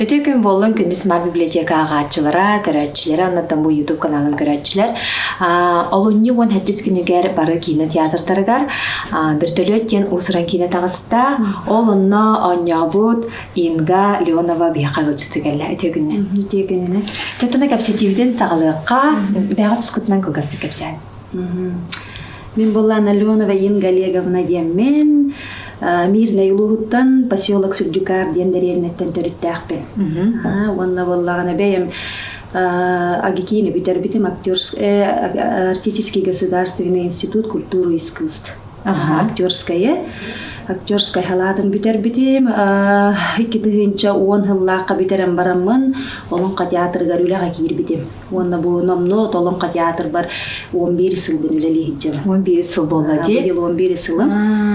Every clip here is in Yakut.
Үтүө күн буоллун күндү Смарт библиотека ааҕааччылара, көрөөччүлэрэ, оннуттан бу YouTube каналын көрөөччүлэр. Олунньу 17 күнүгэр бары киинэ театрдарыгар Бөртөлүөт диэн уус-уран киинэ таҕыста. Ол онно оонньообут Инга Леонова биһиэхэ ыалдьыты кэллэ. Үтүө күннэ. Үтүө күнүнэ. Тэтана кэпсэтиибитин саҕалыахха. Бэҕэ тускутунан кылгастык кэпсээн. Мин буоллаан Леонова Инга Олеговна диэммин, Мирнэй улууһуттан поселок Сүрдьүкаар диэн дэриэбинэттэн төрүттээхпин. Уонна буоллаҕына бэйэм АГИКИ-ни бүтэрбитим Арктический государственный институт культуры и искусств. Актерская. Актерскай халаатын бүтэрбитим. 2010 сыллаахха бүтэрэн бараммын, Олоҥхо театрыгар үлэҕэ киирбитим. Уонна бу номнуо Толоҥхо театрбар 11 сылбын үлэлии сылдьабын. 11 сыл буолла дии. Быйыл 11 сылым.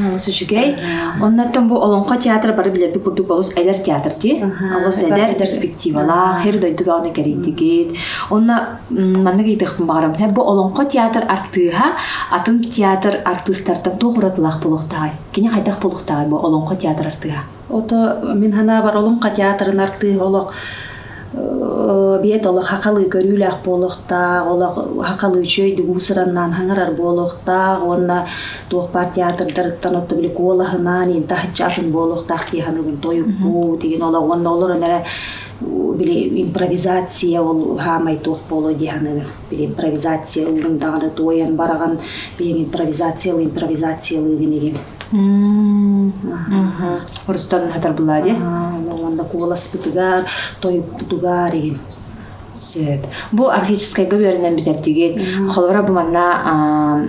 Олус үчүгэй. Оннуттан бу Олоҥхо театра бары билэрбит курдук олус эдэр театр дии. Олус эдэр перспективалаах, хир дойдуга оны кэрийдигит. Онно маннык ыйытыахпын баҕарабын. Бу Олоҥхо театр артыыһа атын театр артыыстартан туох уратылаах буолуохтааҕый? Кини хайдах буолуохтааҕый бу Олоҥхо театр артыыһа? Ото мин санаабар Олоҥхо театрын артыыһа олох биэт олох хахалыы көрүүлээх буолуохтаах, олох хахалыы үчүгэйдик уусураннаан хаҥарар буолуохтаах уонна туох баар театрдарыттан отто били куолаһынаан иин таһыччы атын буолуохтаах дии саныыбын тойукпут игин олох уонна олорон эрэ били импровизация ол хаамай туох буолуо дии саныыбын били импровизация ыллыҥ даҕаны туойан бараҕын биһиҥ импровизациялыы импровизациялыыгын игин Рустам хатарбылаа дии. Уонна куоласпытыгар, тойукпутугар игин. Сөп. Бу археологическайга үөрэнэн бүтэрдигит. Холобура бу манна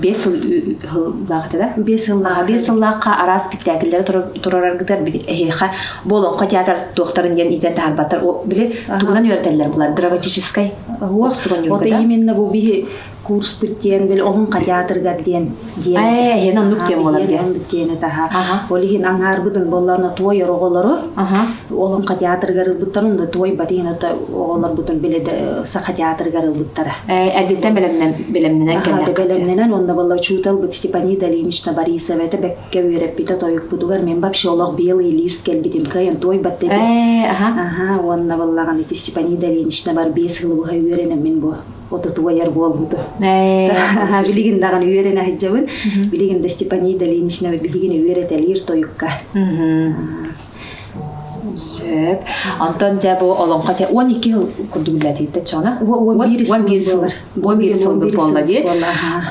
5 сыллаах да? 5 сыллаах. 5 сыллаахха араас спектакльлэри турараргытар эһиэхэ бу олоҥхо театр туохтарын диэн иитэн таһаарбаттар. Били тугунан үөрэтэллэр булар драматическай. Вот именно бу биһи курспут диэн били Олоҥхо театрыгар диэн диэн ээ иһин оннук диэн буолар диэн оннук диэн этаха ол иһин аҥаарбытын буоллаҕына туой оҕолору Олоҥхо театрыгар ылбыттар онно туойбат иһин оҕолорбутун били саха театрыгар ылбыттара эрдиттэн бэлэмнэнэн кэллэххэ бэлэмнэнэн уонна буолла учууталбыт Степанида Ильинична Борисова этэ бэккэ үөрэппитэ тойукпутугар мен вообще олох белый лист кэлбитим кыайан туойбат деди аха уонна буоллаҕына ити Степанида Ильинична бар 5 сылы быһа үөрэнэн мин бу отутугайар буолбуту. Билигин даҕаны үөрэнэ сылдьабын. Билигин да Степанида Ильинична биһигини үөрэтэлиир тойукка. Сөп. Онтон дьэ бу олоҥхо 12 сыл курдук үлэлэтигит чоҕуна? 11 сыл. 11 сыл буолла дии.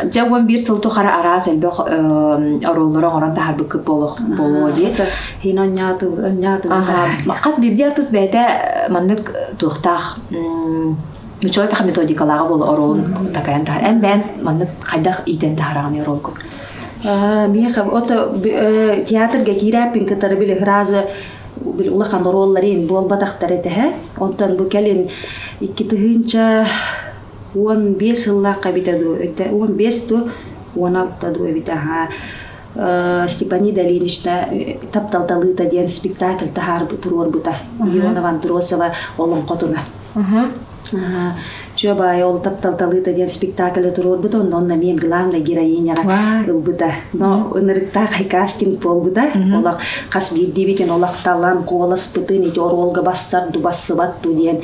Дьэ 11 сыл тухары араас элбэх оруоллары оҥорон таһаарбыккыт буолуо дии. Хин онньаату онньаату. Хас биирдии артыыс бэйэтэ маннык туохтаах Нуччалыы таха методикалааҕа буола оруолун такайан таһар. Эн бэйэн маннык хайдах иитэн таһараҕын оруолгун? Миэхэ ото театрга киирээппин кытары били сразу били улахан оруолларын буолбатахтар этэһэ. Онтон бу кэлин 2015 сыллаахха эбитэ дуу, 15 дуу, 16 дуу эбитэ аhaa Степанида Ильинична «Таптал талыыта» диэн спектакль таһаарбыт туруорбута. Ионова Андросова олоҥхотунан. Чуобаай ол «Таптал талыыта» диэн спектаклы туруорбута, онно онно эмиэ главная героиняҕа ылбыта. Но ынырыктаах кастинг буолбута. Олох хас биирдиибитин олох талан, куоласпытын ити оруолга бассар ду бассыбат ду диэн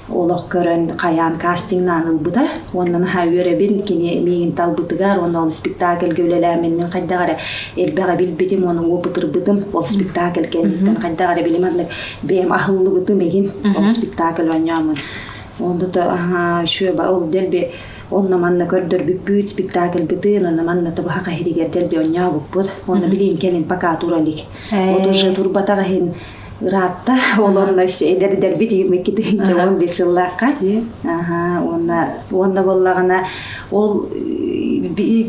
олох көрөн хайаан кастингнаан ылбыта. Уонна наһаа үөрэбин кини миигин талбытыгар уонна ол спектакльга үлэлээмин мин хайдах эрэ элбэҕи билбитим уонна опытырбытым ол спектакль кэнниттэн хайдах эрэ билим аннык бэйэм аһыллыбытым игин ол спектакль оонньоомун онно то аhaa үчүгэй ол дэлби онно манна көрдөрбүппүт спектакльбытын онно манна табаха хаһиригэр дэлби оонньообуппут онно билин кэлин пока тура илик вот уже турбатах иһин ыраатта ол онно эдэрдэрбит 22 сыллаахха уонна уонна буоллаҕына ол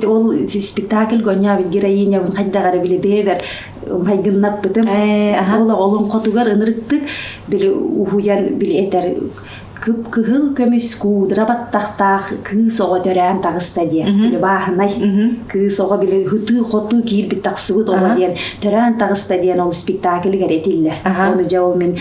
ол спектакль гонньообут героинябын хайдах эрэ били бэйэбэр майгыннаппытым ол олоҥхотугар ынырыктык били уһуйан били этэр кып-кыһыл көмүс куудра баттахтаах кыыс оҕо төрөөн таҕыста диэн били бааһынай кыыс оҕо били ытыы-хотуу киирбит тахсыбыт оҕо диэн төрөөн таҕыста диэн ол спектакльгар этиллэр ону дьэ ол мин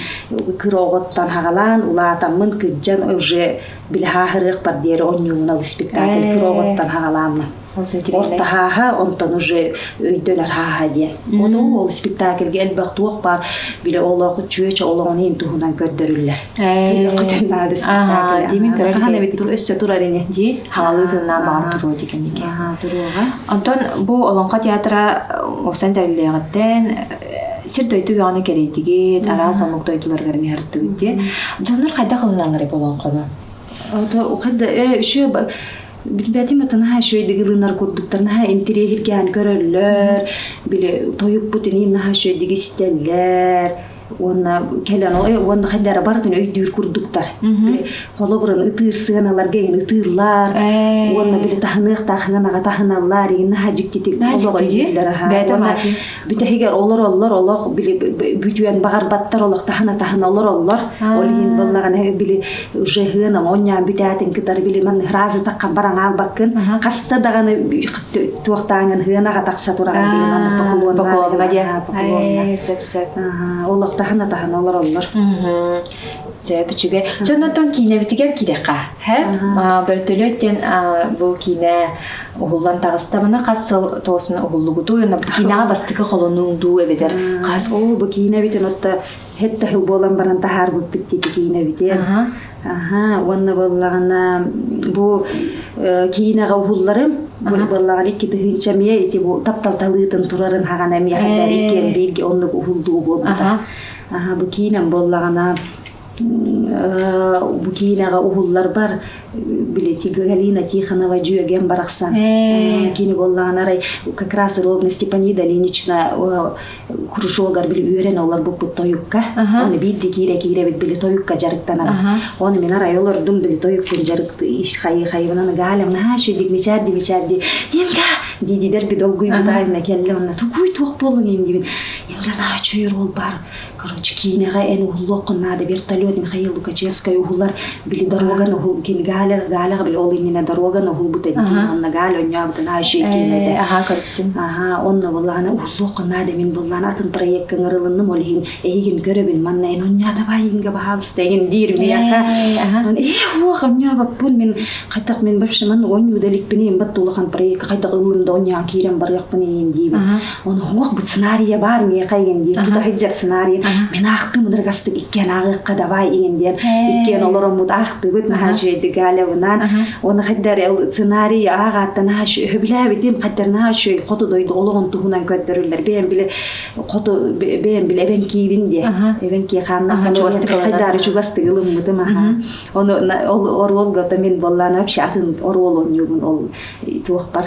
кыра оҕоттон хаҕалаан улаатаммын кырдьан уже били хааһырыахпар диэри онньуубун ол спектакль кыра оҕоттон хаҕалааммын. Ортаһааһа, онтон уже өйдөнөр хааһа диэн. Ото ол спектакльга элбэх туох баар биле олох чүөчэ олоҕун иһин туһунан көрдөрүллэр. Көрүөххүтүн наада спектакль. Димин көрөр Хаһан эбит тур өссө турар ини. Ди хаҥалыы тылынан баҕар туруо дигэннике. Туруоҕа. Онтон бу Олоҥхо театра уопсан тэриллиэҕиттэн сир дойду бөҕөнү кэрийдигит, араас омук дойдуларыгар миһартыгыт дии. Дьоннор хайдах ылыналлар бу олоҥхону? Ото хайда үшө билбэтим это наһаа үчүгэйдик ылынар курдуктар наһаа интириэһиргээн көрөллөр били тойукпут иниин наһаа үчүгэйдик истэллэр уонна кэлэн уонна хайда эрэ барытын өйдүүр курдуктар били холобурун ытыыр сыаналарга иһин ытыыллар уонна били таһыныахтаах сыанаҕа таһыналлар иһин наһаа дьиктитик олоҕо өйдүүллэр уонна бүтэһигэр олороллор олох били бүтүөн баҕарбаттар олох таһына таһына олороллор ол иһин буоллаҕына били уже ыһыан оонньоон бүтээтин кытары били манны разы таххан баран аалбаккын хаста даҕаны туохтааҥын ыһыанаҕа тахса тураҕын били манны поклонҥа диэн сөп сөп олох таһына таһына олороллор сөп үчүгэй дьоннортон киинэбитигэр киирэххэ һэ бөртөлүөт диэн бу киинэ уһуллан таҕыста маны хас сыл тоосун уһуллугутуй киинэҕэ бастакы холонууҥ дуу эбэтэр хас оо бу киинэбитин отто һэтте сыл буолан баран таһаарбыппыт диэки киинэбитин аха уонна буоллаҕына бу киинэҕэ уһулларым буоллаҕына 2 тыһыынча эмиэ ити бу таптал талыытын турарын хаҕана эмиэ хайдар иккиэн бииргэ оннук уһуллуу буолбута аха бу киинэм буоллаҕына бу киинэҕэ уһулларбар били Галина Тихонова дьүөгэм барахсан кини буоллаҕына арай как раз ровно Степанида Ильинична кружогар били үөрэн олорбуппут тойукка оны биирдэ киирэ киирэбит били тойукка дьарыктанабыт оны мин арай олордум били тойукпун дьарыкты хайы хайыбынан Галям наһаа үчүгдик мичээрди мичээрди Инга диидидэр би долгуйбутаайына кэллэ онно тугуй туох буоллуҥ диибин Инга наһаа үчүгэй роль бар Короче, киинэҕэ эн уһуллуоххун наада вертолет Михаил Лукачевскай уһулар били дороган уһул Галя Галяҕа били ол иннинэ дороган уһулбут эбит онно Галя онньообутун ааши киинэтэ аха көрбүтүм аха онно буллаҕына уһуллуоххун наада мин буллаан атын проекка ыҥырылынным ол иһин эйигин көрөбүн манна эн онньоо давай инга баһаалыста эгин диир миэхэ э уох онньообоппун мин хайдах мин вообще манна онньуу да иликпин иин бат улахан проекка хайдах ыллым да онньоон киирэн барыахпын иин диибин Оны хуох бу сценарийа баар миэхэ игин диир тута сылдьар сценарий мин аахтым ыныргастык иккиэн ааҕыахха давай игин диэн иккиэн олороммут аахтыбыт наһаа үчүгэйдик Галябынан оны хайдар сценарий ааҕааттан наһаа сөбүлээбитим хайдар наһаа үчүгэй хоту дойду олоҕун туһунан көрдөрүллэр бэйэм биле хоту бэйэм биле эбэҥкиибин диэ эбэҥкии хааннаах хайдаары чугастык ылыммытым аха ону ол оруолга мин буоллаана вообще атын оруол оонньуубун ол туохпар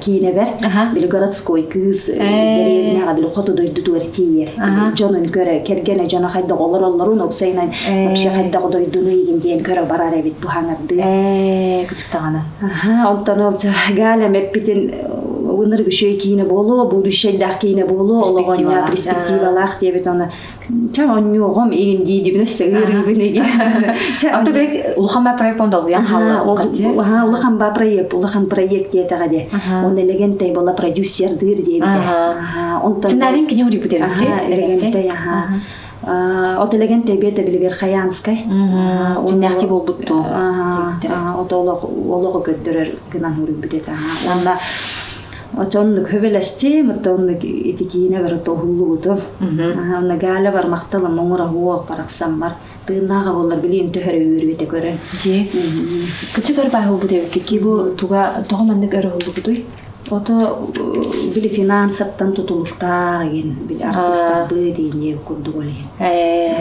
киинэбэр били городской кыыс дэриэбинэҕэ били хоту дойдутугар тиийэр дьонун көрө кэргэнэ дьоно хайдах олороллорун уопсайынан вообще хайдах дойдуну игин диэн көрө барар эбит бу хаҥардыы кычыктаҕана онтон ол Галя эппитин ынырык үчүгэй киинэ буолуо будущайдаах киинэ буолуо олоҕонньо перспективалаах диэбит оны Чэ онньуоҕум игин диидибин өссө ыарыыбын игин. Чэ ото бек улахан ба проект долгуйан хаалла. Улахан ба проект, улахан проект диэтэҕэ де. Он Элегентэй була продюсердыыр диэбитэ. Онтон Сценарийын кини уруйбут эбит. Элегентэй, аха. От Элегентэй бете били Верхоянскай. Дьиннээхти буолбут туу. Ото олоҕу көрдөрөр гынан уруйбут этэ. Онна Отоннук хөбөлөстим, отоннук ити киинэ бары тоһуллубутум. Онно Галя бар махталым оҥоро уох барахсаммар тыыннааҕа буоллар билиим төһөрө үөрүөтэ көрөн. Дии. Кычык өр баһылбыт эбикки ки бу туга тоҕо маннык өр уһуллубутуй? Ото били финансаттан тутулуктаах игин били артыыстарбы диин курдук ол иһин.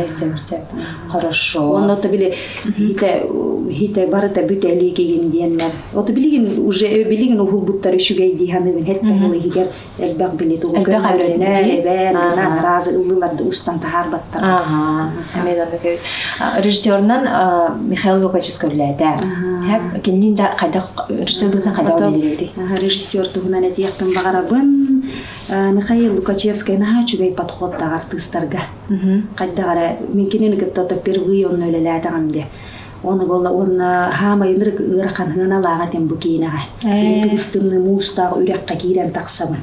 Сөп сөп. Хорошо. Онно ото били хите хите барыта бүтэ илик игин диэннэр Ото билигин уже билигин уһулбуттар үчүгэй дии саныыбын һэтте сыл иһигэр элбэх били тугу көрдөрөнөр эбээн гынан араас ыллыларды устан таһаарбаттар. Режиссерынан Михаил Лукачевский көрүлээтэ. Кинини хайдах режиссер быһыытынан хайдах үлэлиэбитий? Режиссер туһунан этиэхпин баҕарабын. Михаил Лукачевский наһаа үчүгэй подходтаах артыыстарга. Хайдах эрэ мин кинини кытта впервые онно үлэлээтэҕим дии. Оны буолла уонна хаамай ынырык ыарахан ыаналаах этим бу киинэҕэ. Тыбыстымны муустаах үрэххэ киирэн тахсабын.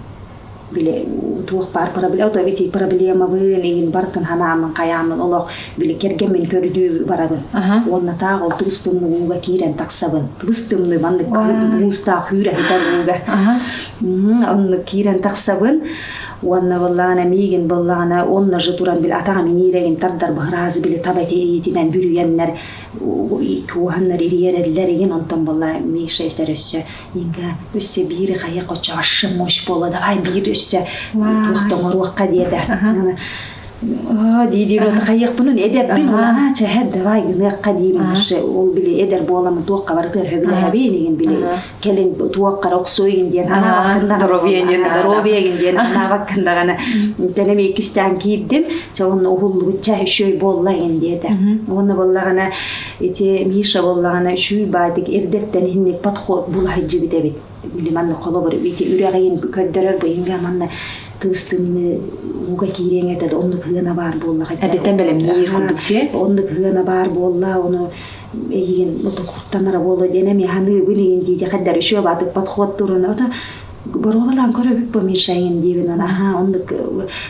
Били туох баар проблема, ото ити проблемабын иин бартын ханаамын хайаамын олох били кэргэммин көрдүү барабын. Уонна таах ол тыбыс тымныы ууга киирэн тахсабын. Тыбыс тымныы маннык муустаах хүүрэ сытар ууга. Оннук киирэн тахсабын. Уонна быллаҕына миигин быллаҕына онно же туран били атаҕым иниирэгин тардар быһыраазы били таба тириитинэн бүрүйэннэр куоһаннар ирийэрэллэр игин онтон была Миша истэр өссө Инга өссө биири хайа хочо вообще мощь буола давай биир өссө туох тоҥоруохха диэтэ дии дии хайыахпынын эдэрбин аа чэһэр давай гыныахха диибин вообще ол били эдэр буоламын туохха барытыгар хөбүлэһэбин игин били кэлин туоххара охсуйгин диэн доруобуйагын диэн анаабаккын даҕаны тэнэм иккистээн киирдим чэ онно уһуллубут чэ үчүгэй буолла игин диэтэ уонна буоллаҕына ити Миша буоллаҕына үчүгэй баайдык эрдэттэн иһинник подход була сылдьыбыт эбит били манна холобур ити үрэҕин көрдөрөр быйынга манна тыыстыҥны ууга киириэҥ этэ да оннук ыана баар буоллаҕа эрдэттэн бэлэмниир курдук дии оннук ыана баар буолла ону эйигин куттанара буолуо диэн эмиэ ханыыбын игин диити хайдар үчүгэй баатык подход туран ото боруобалаан көрөбүт бу Миша игин диибин он аха оннук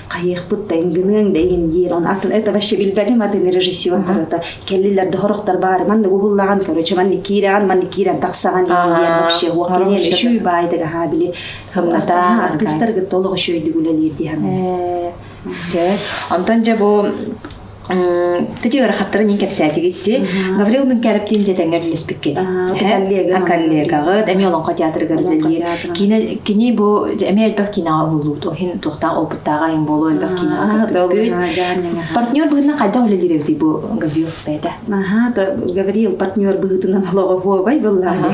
хайыахпыт да гыныаҥ да игин диир он атын это вообще билбэтим атын режиссердар кэллилэр да хорохтор баары маннык уһуллаҕан короче маннык киирэҕин маннык киирэн тахсаҕан игин диэн вообще уоккиниэн үчүй баайдык аха били хымната артыыстар кытта олох үчүөйдүк үлэлиир диэн Сөп. Онтон дьэ бу Тити ыарахаттарын иин кэпсээтигит Гаврил Мункаровтыын дьэ тэҥҥэ үлэлэспиккит. Коллегаҕыт эмиэ Олоҥхо театрыгар үлэлиир. Кини кини бу эмиэ элбэх киинэҕэ уһуллубут. Иһин туохтаах опыттааҕа иһин буолуо элбэх киинэҕэ көрбүппүт. Партнер быһыытынан хайдах үлэлиир эбитий бу Гаврил бэйэтэ? Аха, Гаврил партнер быһыытынан олоҕо буобай быллаҕа.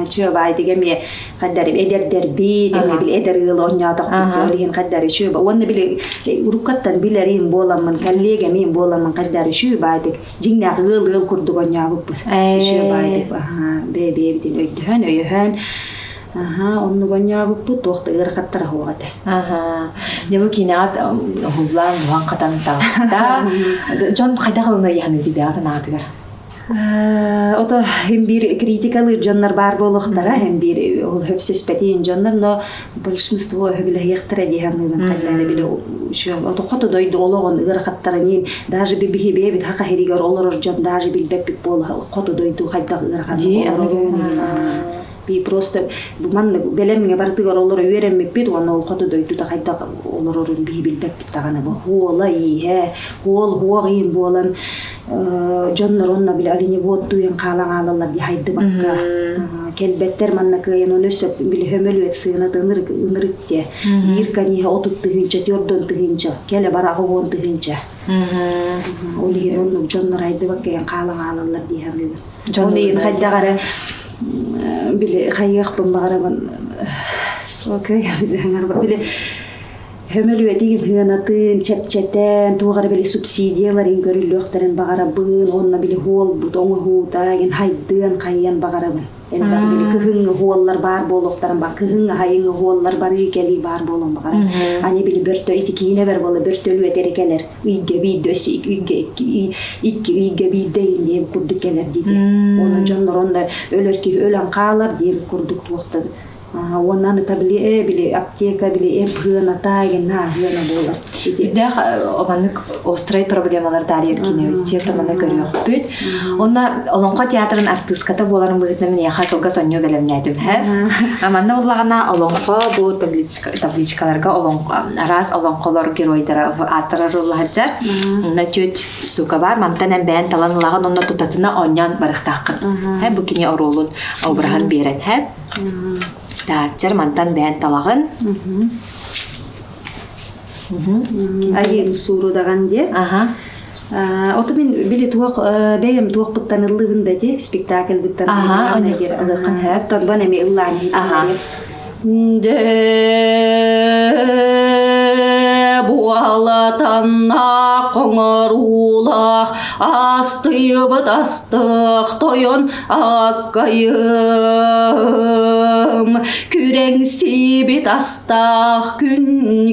Чуобаайдык эмиэ хаддар эдэрдэрбит эмиэ били эдэр ыал оонньоотохпут ол иһин хаддар үчүгэй уонна били уруккаттан билэрим буоламмын коллегам буоламмын хаддар үчүгэй баайдык дьиҥнээх ыал ыал курдук оонньообуппут үчүгэй баайдык бэйэ-бэйэбитин өйдөһөн өйөһөн аха оннук оонньообуппут туох да ыарахаттара суох этэ аха дьэ бу киинэҕэ уһуллаан буһан-хатан таҕыста дьон хайдах ылыныйаһыный бэҕэ санаатыгар Ото хим биир критикалыыр дьоннор баар буолуохтара, хим биир ол хөпсөспэтиин дьоннор, но большинство хөбүлэһиэхтэрэ дии саныыбын хайдары били ото хото дойду олоҕун ыарахаттарыныын даже биһи бэйэбит хаха хиригэр олорор дьон даже билбэппит буола хото дойду хайдах ыарахан олорорун би просто маннык бэлэмҥэ бардыгар олоро үөрэммиппит уонна ол хоту дойдута хайдах олорорун биһи билбэппит даҕаны бу хуола ииһэ хуол хуох иин буолан дьоннор онно били оленевод туйан хаалан хаалаллар дии хайдыбакка кэлбэттэр манна кыайан оны өссө били хөмөлүөт сыаната ынырык ынырык диэ биир каниһа 30 тыһыынча 40 тыһыынча кэлэ бараҕа 10 тыһыынча ол иһин оннук дьоннор хайдыбакка хаалан хаалаллар дии саныыбын Дьон иһин хайдах эрэ били хайыахпын баҕарабын били хөмөлүөтигин хыанатын чэпчэтэн туох эрэ били субсидияларын көрүллүөхтэрин баҕарабын уонна били хуолбут оҥоһуута ин хайдыан хайыан баҕарабын элбэх били кыһыҥҥы хуоллар баар буолуохтарын ба кыһыҥҥы хайыҥҥы хуоллар барыы кэлии баар буолуон баҕарабын ани били бөртө ити киинэбэр буола бөртөлүөт эрэ кэлэр ыйга биирдэ өссө ыйга икки ыйга биирдэ диэн курдук кэлэр диэтэ. Уонна дьоннор онно өлөр киһи өлөн хаалар диэн курдук туохта уонна аны били э били аптека били эр хыаната генна хыана буолар. Үрдээх маннык острай проблемалар таарыйар киинэбит тиэртаманы көрүөхпүт. Онно Олоҥхо театрын артыыската буоларын быһыытынан миэхэ кылгас онньуу бэлэмнээтим. Манна буллаҕына Олоҥхо бу табличкаларга олоҥхо араас олоҥхолор геройдара ааттара арыллаһыджар. Онно түөт штука бар. Мантан эн бэйэн талан ылаҕын онно тутатына оонньоон барыахтааххын. Хэ бу кини оруолун обраһын биэрэн хэ. Тааччар мантан бэйэн талаҕын. Айым суурудаҕан диэ. Аха. Ото мин били туох бэйэм туохпуттан ыллыыбын да ди спектакльбыттан Аха, ылыаххын сөп. Торбон эми ыллаан Аха. Дэ буолатанна хоҥоруулаах астыйыбыт астых тойон аккайым күрэҥсийбит астаах күн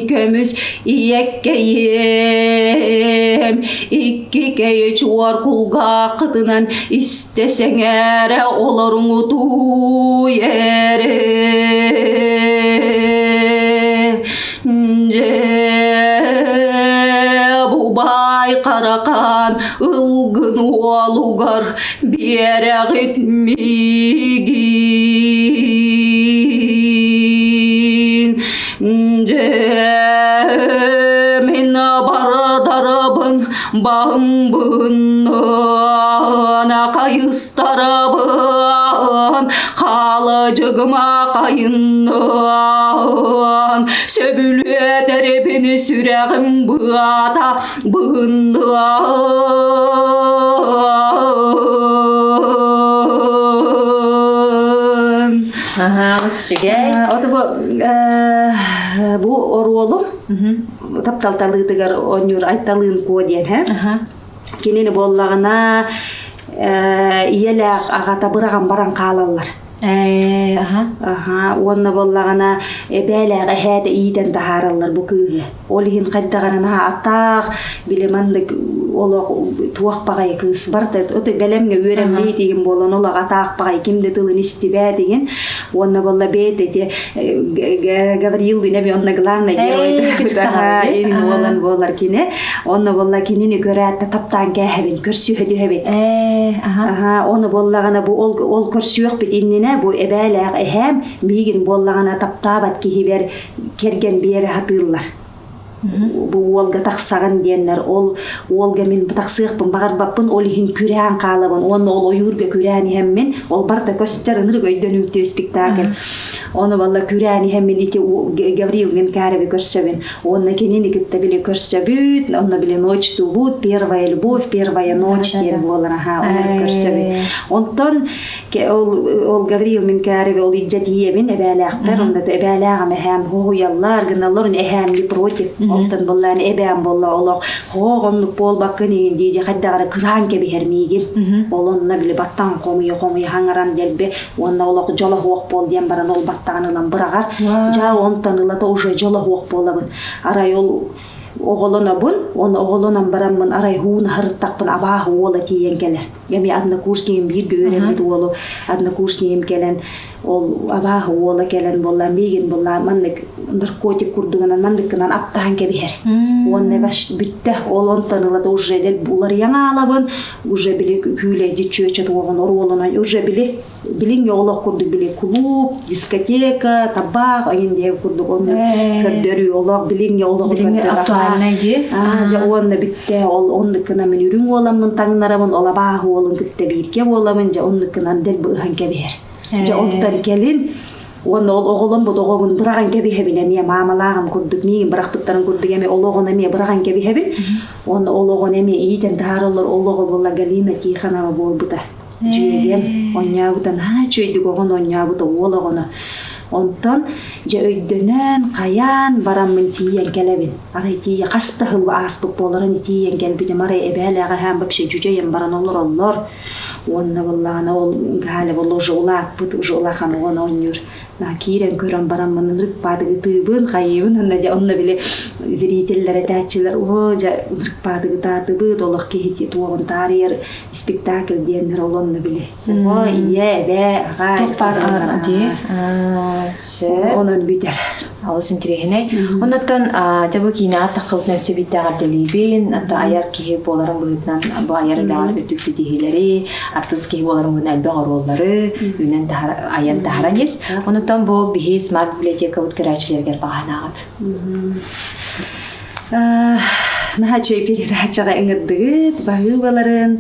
көмүс ийэккэйим икки кэйи чуор кулгааххытынан истэ сэҥээрэ олоруҥутууй эрэ. Баай Харакаан ылгын уолугар биэрэҕит миигин. Дьэ, мин бардарабын баһымбынныан хайыстарабын хаалыдьыгыма хайынныан сөбүлүөтэрибин сүрэҕим быата быһынныан. Аһаа, үчүгэй. Ото бу бу оруолум таптал талыытыгар оонньуур Айталыын Куо диэн һэ. Кинини буоллаҕына ийэлээх аҕата быраҕан баран хаалаллар. Аха, уонна буоллаҕына эбээлээх эһээтэ иитэн таһаараллар бу кыыһы. Ол иһин хайдаҕарына атаах, били маннык олох туох баҕайы кыыс барда ото бэлэмҥэ үөрэммит игин буолан олох атаах баҕайы ким да тылын истибэт игин. Уонна буолла бэйэтэ ити Гавриил эми онно главный герой буолан буолар кини. Онно буолла кинини көрөөт таптаан кээһэбин, көрсүһэ түһэбит. Аха, оны буоллаҕына бу ол ол көрсүөхпүт иннинэ бу эбээлээх эһээм миигин буоллаҕына таптаабат киһибэр кэргэн биэрэ сатыыллар. Бу уолга тахсаҕын диэннэр ол уолга мин тахсыахпын баҕарбаппын ол иһин күрээн хаалабын уонна ол ойуурга күрээн иһэммин ол барыта көстөр ынырык өйдөнүмтүө спектакль ону балла күрээн иһэммин ити Гаврил Менкареви көрсөбүн уонна кинини кытта били көрсөбүт онно били ночь тубут первая любовь первая ночь диэн буолар аха онно көрсөбүт онтон ол ол Гавриил Минкареви ол илдьэ тиийэбин эбээлээхпэр онно эбээлээҕим эһээм хоһуйаллар гыналлар эһээм не против онтон буоллаан эбээм буолла олох хоох оннук буолбаккын иһин дии хайдах эрэ кыраан кэбиһэр миигин ол онно били баттаҕын хомуйа хомуйа хаҥаран дэлби уонна олох дьолоһуох буол диэн баран ол баттаҕын ылан быраҕар дьаа онтон ылата уже дьолоһуох буолабын арай ол оҕолонобун уонна оҕолонон бараммын арай һуун аһарыттахпын абааһы уола тиийэн кэлэр эми однокурсниким бииргэ үөрэммит уолу однокурсниким кэлэн ол абааһы уола кэлэн буолла миигин буолла маннык наркотик курдугунан манныккынан аптаан кэбиһэр уонна бүттэ ол онтон ылата уже уларыйан аалабын уже били күүлэйди чүөчэ туоҕун оруолунан уже били билиҥҥи олох курдук били кулууп, дискотека, табаах айын диэн курдук онно көрдөрүү олох билиҥҥи олоҕу Билиҥҥи актуальнай дии. Дьэ уонна бүттэ ол оннуккунан мин үрүҥ уоламмын таҥнарамын ол абааһы уолун кытта бииргэ буоламын дьэ оннуккунан дэлби ыһан кэбиһэр. Дьэ онтон кэлин уонна ол оҕоломмут оҕобун быраҕан кэбиһэбин эмиэ маамалааҕым курдук миигин бырахпыттарын курдук эмиэ ол оҕону эмиэ быраҕан кэбиһэбин уонна ол оҕону эмиэ иитэн таһаараллар ол оҕо буолла Галина Тихонова буолбута Дьүөгэм оонньообута наһаа үчүгэйдик оҕону оонньообута уол оҕону. Онтон дьэ өйдөнөн, хайаан бараммын тиийэн кэлэбин. Арай тиийэ хас да сыл ааспыт буоларын тиийэн кэлбитим арай эбээлээх эһээм вообще дьүдьэйэн баран олороллор. Уонна буоллаҕына ол Галя буолла уже улааппыт, уже улахан оҕону оонньуур. Киирэн көрөн бараммын ынырык баадыгытыыбын, хайыыбын онно дьэ онно били зрителлэр этээччилэр оо дьэ ынырык баадыгытаатыбыт олох киһи туоҕун таарыйар спектакль диэннэр ол онно били оҕо ийэ эбээ аҕа Туох дии сөп онон бүтэр олус интириэһинэй оннуттан дьэ бу киинэҕэ таххыбытын өссө биирдээх эрдэлиибин ата айар киһи буоларын быһыытынан бу айар үлэҕэр үрдүк ситиһиилэри артыыс киһи буоларын быһыытынан элбэх оруоллары үүнэн таһар айан таһаран ис онуттан бу биһи смарт библиотекабыт көрөөччүлэригэр баҕанаҕыт Наһаа үчүгэй передачаҕа ыҥырдыгыт, баһыыбаларын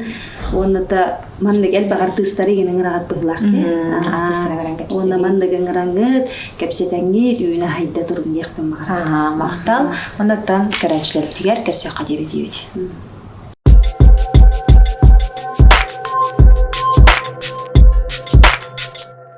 уонна да маннык элбэх артыыстары игин ыҥыраҕыт быһыылаах дии. Уонна маннык ыҥыраҥҥыт, кэпсэтэҥҥит, үүнэ хайда турун диэхпин баҕарабын. Махтал. Оннуттан көрөөччүлэрбитигэр көрсүөххэ диэри диибит.